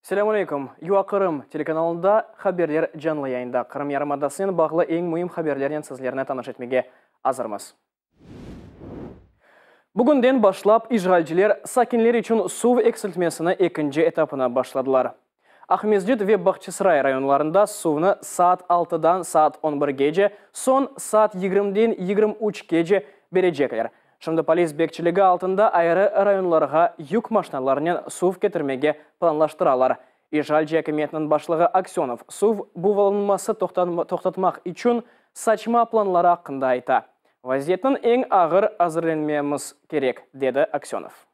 Selâmün aleyküm! UA Qırım telekanalında haberler canlı yayında. Qırım yarımadasınen bağlı eñ müim haberlernen sizlerni tanış etmege azırmız. Bugünden başlap işğalciler sakinler içün suv eksiltmesini ekinci etapına başladılar. Aqmescit ve Bağçasaray rayonlarında suvnı saat altıdan saat on birgece, soñ saat yigirmiden yigirmi üçkece berecekler. Şimdi polis bekçiligi altında ayrı rayonlarğa yük maşnalarınen suv ketirmege planlaştıralar. İşğalci akimiyetniñ başlığı Aksönov suv buvalınması toqtatmaq içün saçma planları aqqında ayta. Vaziyetniñ eñ ağır azırlenmemiz kerek, dedi Aksönov.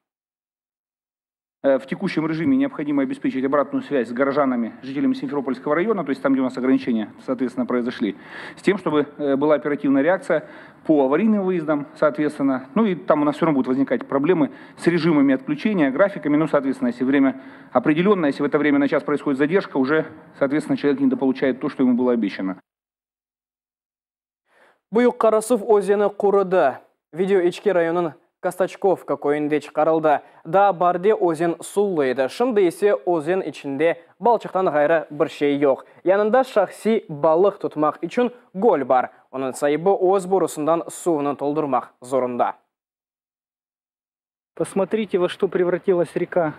Э, в текущем режиме необходимо обеспечить обратную связь с горожанами, жителями Симферопольского района, то есть там, где у нас ограничения, соответственно, произошли, с тем, чтобы э, была оперативная реакция по аварийным выездам, соответственно. Ну и там у нас все равно будут возникать проблемы с режимами отключения, графиками. Ну, соответственно, если время определенное, если в это время на час происходит задержка, уже, соответственно, человек недополучает то, что ему было обещано. Büyük Qarasuv özeni qurudı. Video İçki rayonınıñ Kastaçkovka köyünde çıqarıldı. Daa baarde özen suvlı edi. Şimdi ise özen içinde balçıqtan ğayrı bir şey yoq. Yanında şahsiy balıq tutmaq içün göl bar. Onıñ saibi öz borusından suvnı toldurmaq zorunda. Посмотрите, во что превратилась река.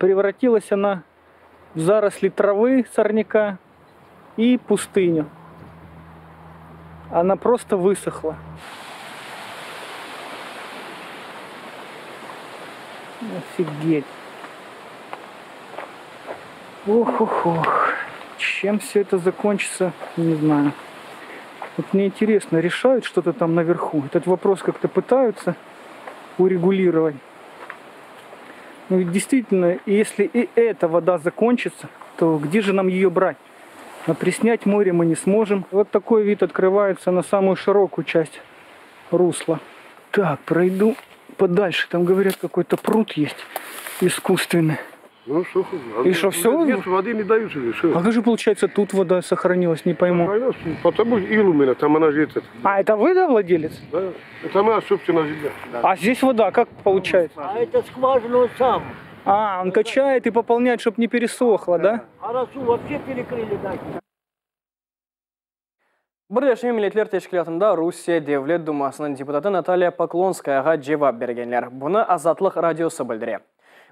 Превратилась она в заросли травы, сорняка и пустыню. Она просто высохла. Офигеть. Ох-ох-ох. Чем все это закончится, не знаю. Вот мне интересно, решают что-то там наверху? Этот вопрос как-то пытаются урегулировать? Ну ведь действительно, если и эта вода закончится, то где же нам ее брать? Опреснять море мы не сможем. Вот такой вид открывается на самую широкую часть русла. Так, пройду подальше. Там, говорят, какой-то пруд есть искусственный. Ну, сухо. И что, всё? Нет, воды не дают или что? А как же, получается, тут вода сохранилась, не пойму. Потому ил у меня, там она же этот. А, это вы, да, владелец? Да, это моя собственная земля. А здесь вода как получается? А это скважину он сам. А, он качает и пополняет, чтобы не пересохло, да? Арасу вообще перекрыли дачу. Birleşme Milletler Teşkilâtında Rusiye Devlet Dumasınıñ deputatı Natalya Poklonskayağa cevap bergenler. Bunı Azatlıq Radiosı bildire.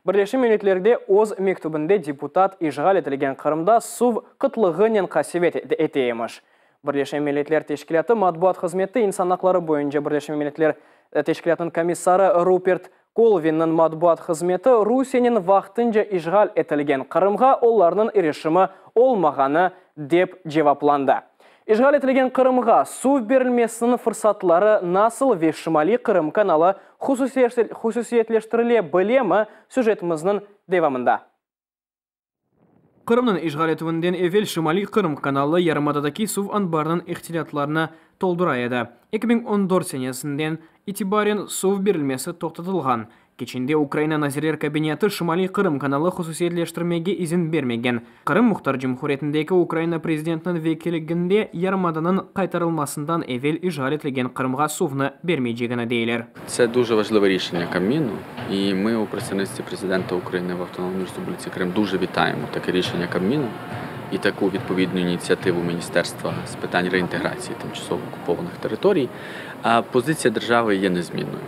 Birleşme Milletlerde öz mektübinde deputat işğal etilgen Qırımda suv qıtlığınen qasevet ete emiş. Birleşme Milletler Teşkilâtı matbuat hızmeti İnsan aqları boyunca Birleşme Milletler Teşkilâtınıñ komissarı Rupert Kolvinniñ matbuat hızmeti Rusiyeniñ vaqtınca işğal etilgen Qırımğa olarnıñ irişimi olmağanı dep cevaplandı. İşğal etilgen Qırımğa suv berilmesiniñ fırsatları nasıl ve Şimaliy Qırım kanalı hususiyetleştirile bilemi süjetimizniñ devamında. Qırımnıñ işğal etüvinden evel Şimaliy Qırım kanalı yarımadadaki suv anbarınıñ ihtiyatlarını toldura edi. 2014 senesinden itibaren suv berilmesi toqtatılğan. Keçende Ukraina Nazirler Kabineti Şimaliy Qırım kanalı hususiyetleştirmege izin bermegen. Qırım Muhtar Cumhuriyetindeki Ukraina prezidentiniñ vekilliginde yarımadanıñ qaytarılmasından evel işğal etilgen Qırımğa suvnı bermeycegini deyler. Це дуже важливе рішення Кабміну, і ми у представництві президента України в Автономній Республіці Крим дуже вітаємо таке рішення Кабміну і таку відповідну ініціативу Міністерства з питань реінтеграції тимчасово окупованих територій. А позиція держави є незмінною.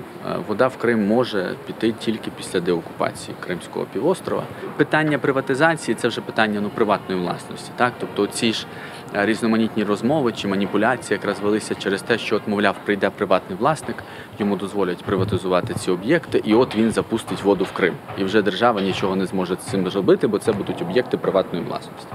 Вода в Крим може піти тільки після деокупації Кримського півострова. Питання приватизації це вже питання ну, приватної власності. Так? Тобто ці ж різноманітні розмови чи маніпуляції якраз велися через те, що, от, мовляв, прийде приватний власник, йому дозволять приватизувати ці об'єкти, і от він запустить воду в Крим. І вже держава нічого не зможе з цим зробити, бо це будуть об'єкти приватної власності.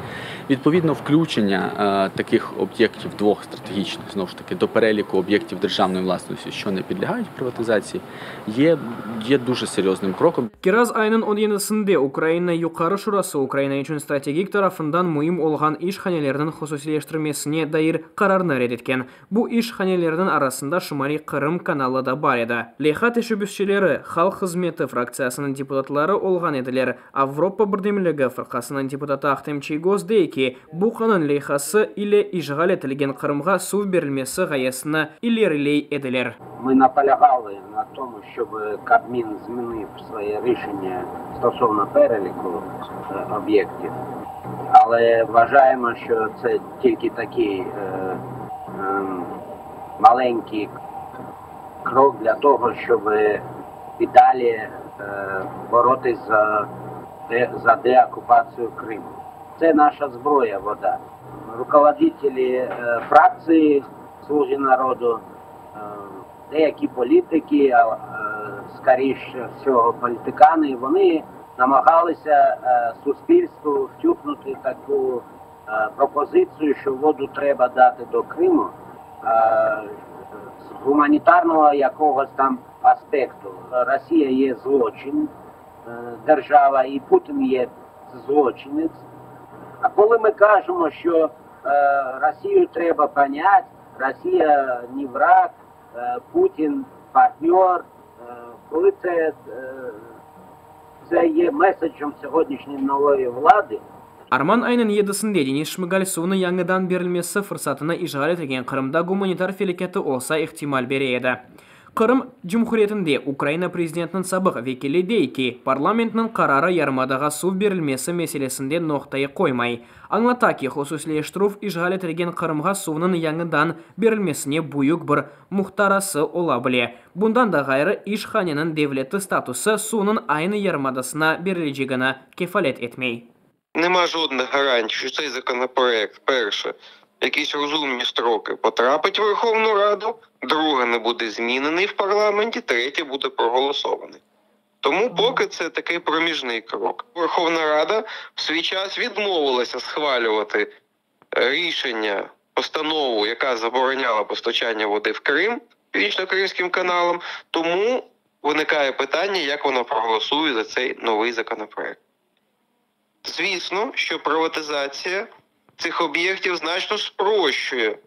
Відповідно, включення е, таких об'єктів двох стратегічних, знову ж таки, до переліку об'єктів державної власності, що не підлягають приватизації, є, є дуже серйозним кроком. Kiraz ayınıñ 17-sinde Ukraina Yuqarı Şurası Ukraina içün strategik tarafından müim olğan iş haneleriniñ hususiyetleştirilmesi. hususiyleştirmesine dair qararnı red etken. Bu iş hanelerniñ arasında Şimaliy Qırım kanalı da bar edi. Leyha teşebbüsçileri, Halq hızmeti fraktsiyasınıñ deputatları olğan ediler. Avropa birdemligi fırqasınıñ deputatı Ahtem Çiygoz dey ki, bu qanun leyhası ile işğal etilgen Qırımğa suv berilmesi ğayesini ileriley ediler. Mı napolâğalı na tomu, şçob Kabmin zminıv svoye rişennâ stosovno pereliku obyektiv, ale vvajayemo, şço tse tilki takiy malenkiy krok dlâ toğo, şçob i dali borotis za deokupatsiyu Krımu. Tse naşa zbroya, voda. Rukovoditeli fraktsiyi Slugi narodu, деякі політики, скоріше всього політикани, вони намагалися суспільству втюхнути таку пропозицію, що воду треба дати до Криму з гуманітарного якогось там аспекту. Росія є злочин, держава, і Путін є злочинець. А коли ми кажемо, що Росію треба понять, Росія не враг, Путін партнер, коли це є меседжем сьогоднішньої нової влади. Arman ayınıñ yedisinde Denis Şmıgal suvnı yañıdan berilmesi fırsatını işğal etilgen Qırımda gumanitar felâketi olsa ihtimal bere edi. Qırım Cumhuriyetinde Ukraina prezidentiniñ sabıq vekili dey ki, parlamentniñ qararı yarımadağa suv berilmesi meselesinde noqtayı qoymay. Añlata ki, hususiyleştirüv işğal etilgen Qırımğa suvnıñ yañıdan berilmesine büyük bir muhtarası ola bile. Bundan da ğayrı, iş haneniñ devleti statusı suvnıñ aynı yarımadasına berilecegini kefalet etmey. Нема жодних гарантій, що цей законопроект, перше, в якісь розумні строки потрапить в Верховну Раду, друге, не буде змінений в парламенті, третє, буде проголосований. Тому поки це такий проміжний крок. Верховна Рада в свій час відмовилася схвалювати рішення, постанову, яка забороняла постачання води в Крим Північно-Кримським каналом, тому виникає питання, як вона проголосує за цей новий законопроект. Звісно, що приватизація цих об'єктів значно спрощує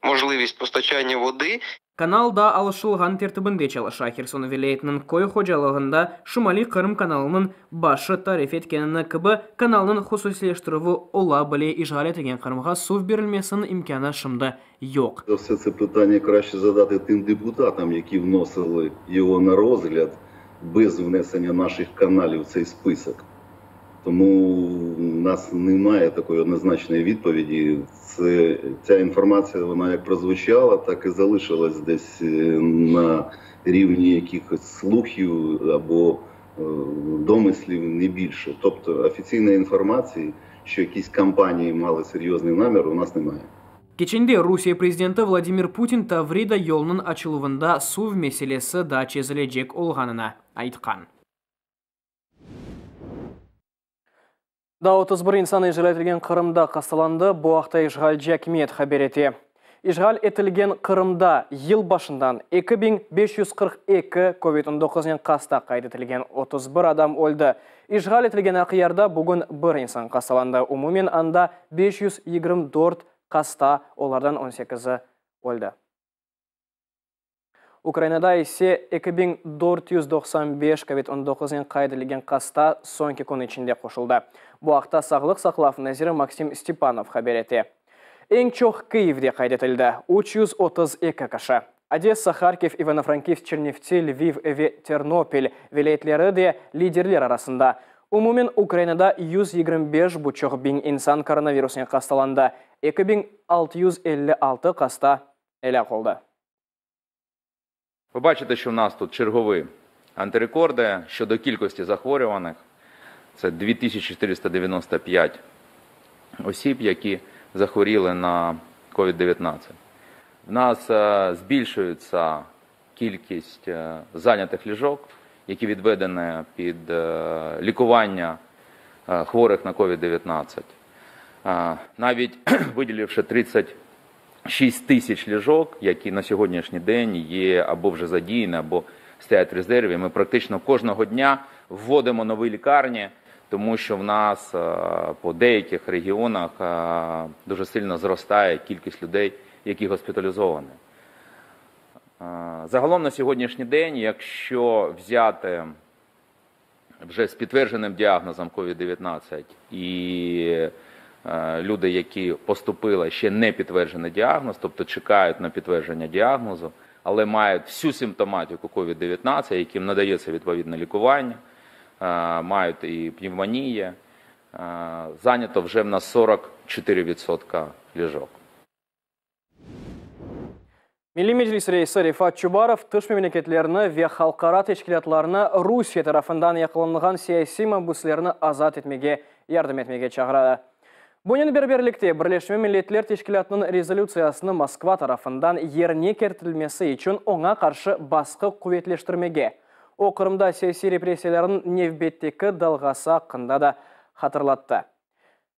можливість постачання води. Kanal daa alışılğan tertibinde çalışa. Herson vilâyetiniñ köy hocalığında Şimaliy Qırım kanalınıñ başı tarif etkenini kibi, kanalnıñ hususiyleştirüvi ola bile, işğal etilgen Qırımğa suv berilmesiniñ imkânı şimdi yoq. Все це питання краще задати тим депутатам, які вносили його на розгляд без внесення наших каналів в цей список. Тому у нас немає такої однозначної відповіді. Це ця інформація, вона як прозвучала, так і залишилась десь на рівні якихось слухів або домислів, не більше. Тобто офіційної інформації, що якісь компанії мали серйозний намір, у нас немає. Keçende Rusiye prezidenti Vladimir Putin Tavrida yolunıñ açıluvında suv meselesi da çezilecek olğanını aytqan. Daa 31 insan işğal etilgen Qırımda hastalandı. Bu aqta işğalci akimiyet haber ete. İşğal etilgen Qırımda yıl başından 2542 covid 19nen hasta qayd etilgen, 31 adam öldi. İşğal etilgen Aqyarda bugün bir insan hastalandı. Umumen anda 524 hasta, olardan 18-i öldi. Ukrainada ise 2495 covid 19nen qayd etilgen hasta soñki kün içinde qoşuldı. Bu aqta sağlıq saqlav naziri Maksim Stepanov haber ete. Eñ çoq Kyivde qayd etildi, 332 kişi. Odessa, Harkiv, İvano-Frankivsk, Çernivtsi, Lviv ve Ternopil vilâyetleri de liderler arasında. Umumen Ukrainada 125 buçuq biñ insan koronavirusnen hastalandı, 2656 hasta elâk oldı. Ви бачите, що в нас тут чергові антирекорди щодо кількості захворюваних. Це 2495 осіб, які захворіли на COVID-19. В нас збільшується кількість зайнятих ліжок, які відведені під лікування хворих на COVID-19. Навіть виділивши 36 тисяч ліжок, які на сьогоднішній день є або вже задіяні, або стоять в резерві, ми практично кожного дня вводимо нові лікарні. Тому що в нас по деяких регіонах дуже сильно зростає кількість людей, які госпіталізовані. Загалом на сьогоднішній день, якщо взяти вже з підтвердженим діагнозом COVID-19 і люди, які поступили, ще не підтверджений діагноз, тобто чекають на підтвердження діагнозу, але мають всю симптоматику COVID-19, яким надається відповідне лікування, мають і пневмонія, зайнято вже в нас 44% ліжок. Milliy Meclis reisi Refat Çubarov tış memleketlerni ve halqara teşkilâtlarnı Rusiye tarafından yaqalanğan siyasiy mabüslerni azat etmege yardım etmege çağıra. Bunen beraberlikte, Birleşme Milletler Teşkilâtınıñ rezolütsiyasını Moskva tarafından yerine ketirilmesi içün oña qarşı basqı quvetleştirmege, o, Qırımda siyasiy repressiyalarnıñ nevbetteki dalğası aqqında da hatırlattı.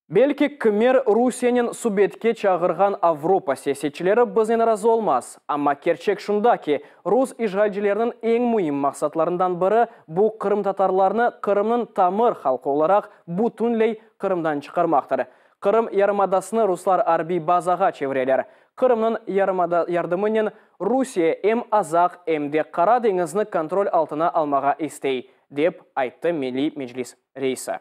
Belki, kimer Rusiyenen subetke çağırğan Avropa siyasetçileri biznen razı olmaz, amma kerçek şunda ki, rus işğalcileriniñ eñ müim maqsatlarından biri, bu qırımtatarlarnı Qırımnıñ tamır halqı olaraq bütünley Qırımdan çıqarmaqtır. Qırım yarımadasını ruslar arbiy bazağa çevireler. Qırımnıñ yarımada yardımınen Rusiye em Azaq, em de Qara deñizni kontrol altına almağa istey, dep ayttı Milliy Meclis reisi.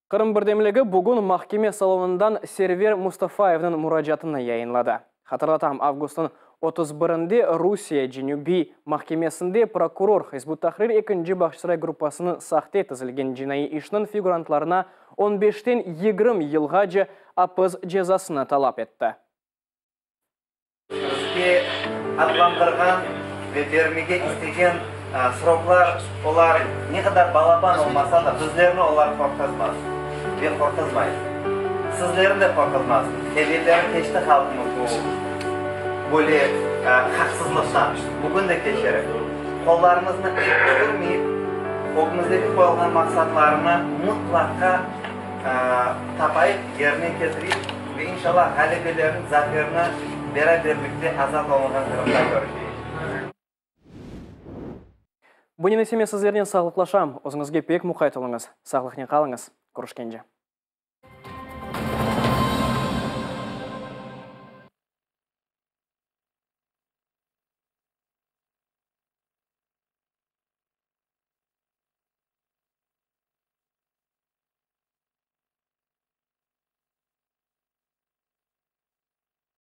Qırım birdemligi bugün mahkeme salonından Server Mustafayevniñ muracaatını yayınladı. Hatırlatam, avgustnıñ 31-nde Rusiye Cenübiy mahkemesinde prokuror Hizb ut-Tahrir ekinci Bağçasaray gruppasınıñ sahte tizilgen cinaiy işniñ figurantlarına on beşten 20 yılğace apis cezasını talap etti. Bizge adlandırğan ve bermege istegen sroklar, olar ne qadar balaban olmasa da, bizlerni olar qorqızmaz ve qorqızmay. Sizlerni de qorqızmaz. Evelleri keçti halqımız bu böyle haqsızlıqtan, bugün de keçerik. Qollarımıznı ep tükürmeyip, ögümizdeki qoyulğan maqsatlarnı mıtlaqa tapayıq, yerine ketireyik ve inşallah ğalebelerni, zaferni beraberlikte azat olunğan Qırımda köreceğiz. Bunen ise men sizlernen sağlıqlaşam. Özüñizge pek muqayt oluñız. Sağlıqnen qalıñız. Körüşkence.